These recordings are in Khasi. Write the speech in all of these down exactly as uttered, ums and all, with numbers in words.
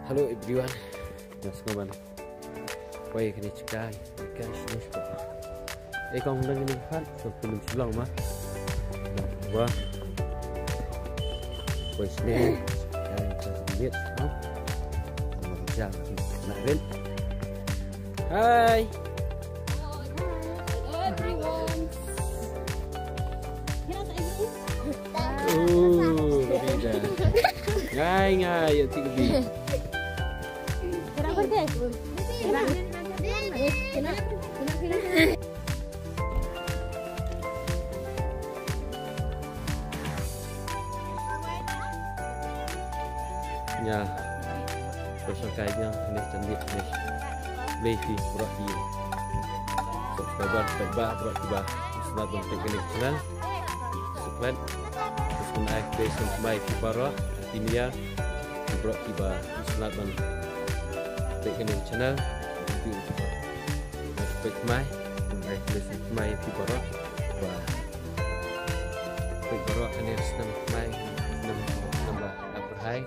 Hello everyone. Nga sngewbha ban poi kane jaka, jaka shane shane. Ei kong dang ni khat, so pun shlong ma. Wah. Poi shane. Ai, just a minute, ha? Sama jam, nak rin. Hai. Everyone. Oh, ka Bi dah. Ngai, ngai, ïa ti ka Bi. Ïa. Pyrshang kai ïa nga, ne, cantik ne. Blei phi baroh ki subscriber, subscriber baroh kiba sngewbha ban peit kane ka channel. Subscribe. Pyrshang ai khublei shibun ïa phi baroh, ïa phi baroh kiba sngewbha ban peit kane ka channel. Peit mai, ai khublei shibun ïa phi baroh. Ba peit baroh kane ka snem mai, snem, snem ba ap hai.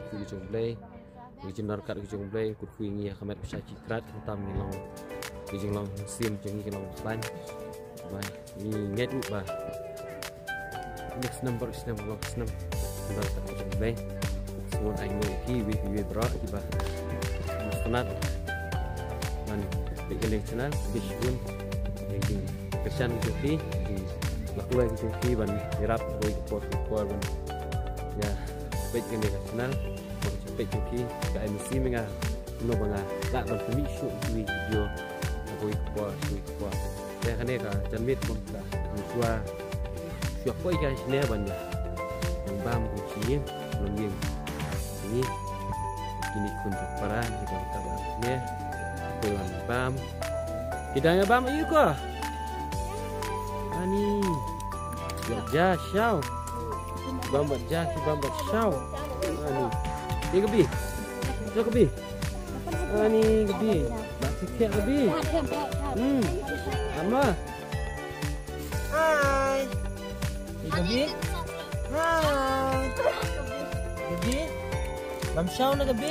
Ki jong Blei. Ki jong nor kat ki jong Blei, kut kui ngi ha ka met pisa chi krat, khamtam ngi long. Ki jong long sim jong ngi ki long khlain. Ba ngi ngeit ruh ba next number, next number long, next number. Nor kat ki jong Blei. Semua ai ngi ki wi wi bro kiba. Musnat. Man, di kene channel, di shun. Di kersan ki jong ki, di lakuai ki jong ki ban ïarap kawei ka por ka por ban. Ïa, peit kane ka channel. Peit jong ki, ka M C me nga, no ba nga lah ban pynmih shuh ïa ki video. Kawei ka por, kawei ka por. Te kane ka janmiet bym ka, shuwa, shuwa poi ka shane ban ïa. Ban bam kum shi ïing, long ïing. Ni, kine khun jong para, ni ban ka bam shane. Poi ban bam. Ki dang ïa bam aïu ko? Ani. Bam ja shaw. Bam bam ja ki bam bam shaw. Ani. Ni ka Bi. Jo ka Bi. Ani ka Bi. Ba ki pia ka Bi. Hmm. Ama. Hai. Ni ka Bi. Hai. Ka Bi. Bam shaw na ka Bi.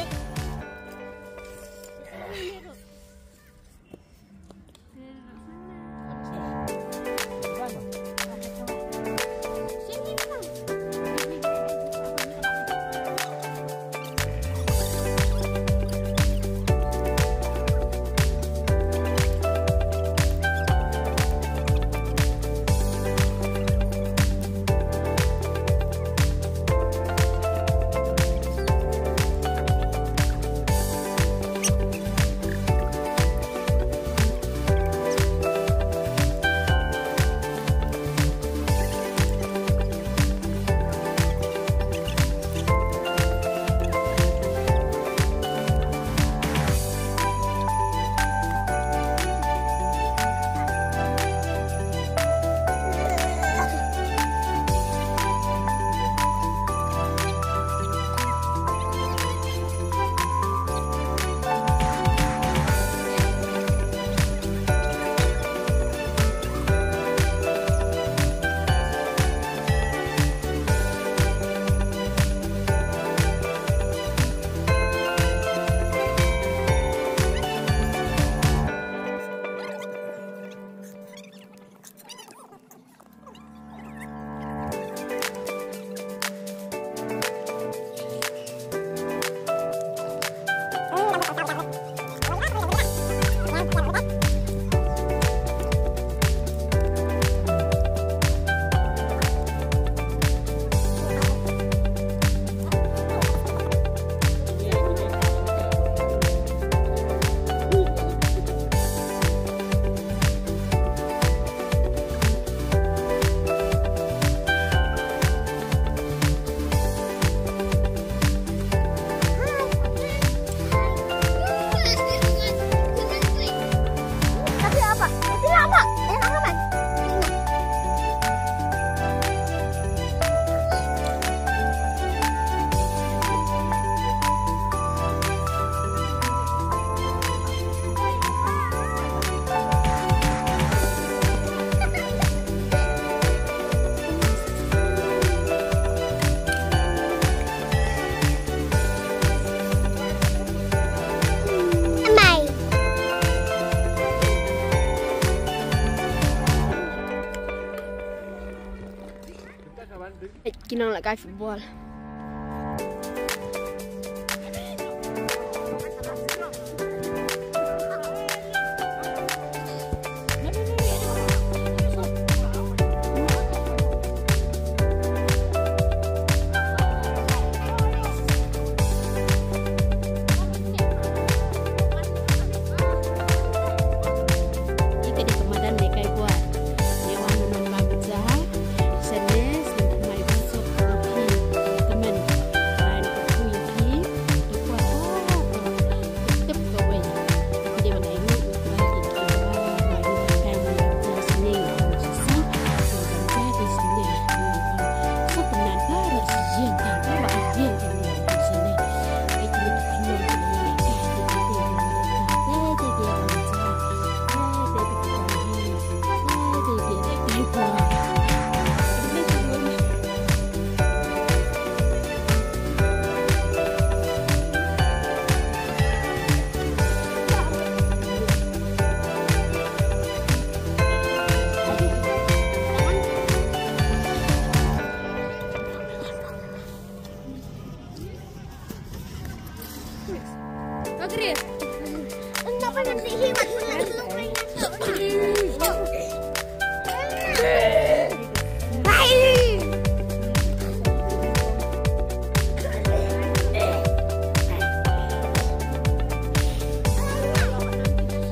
Ki nang lehkai football.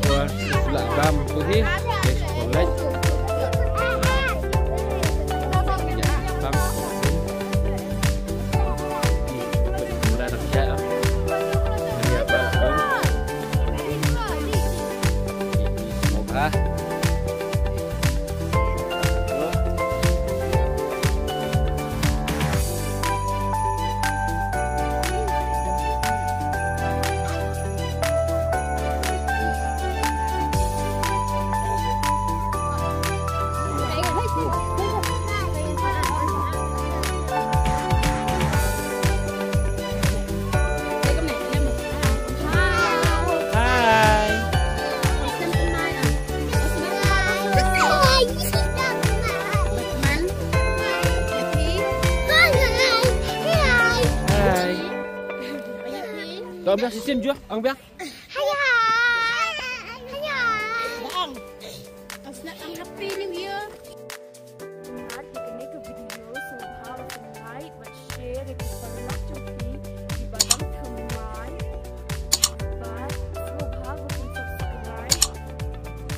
Wah, sulak bam tu hi. Guys, college. Ya, bam. Ih, murah nak siap. Mari apa? Semoga. Hai. Kau biar sisim juga, ang biar. Hai, hai. Hai, hai. Ang snap, ang happy new year. Bad hi kane ka video, sngewbha ba phin like bad share ïa ki paralok jong phi kiba dang thymmai. Bad sngewbha ba phin subscribe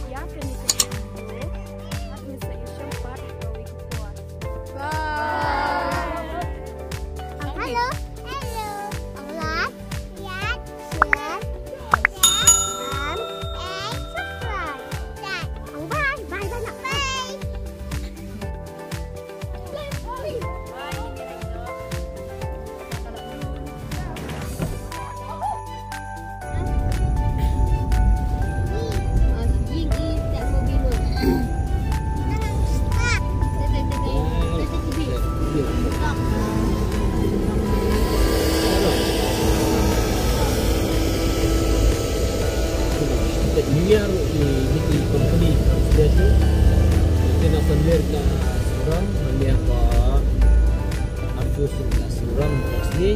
ïa kane ka video. Bad ngin sa ïashem pat ha kawei ka por. Bye. Hello, hello. Ang like, share, share, and subscribe. Bye, bye, bye, bye. Miliar i miti company kan sdei tu. Kita nak sendiri na surang, melihat apa harus na surang pasti.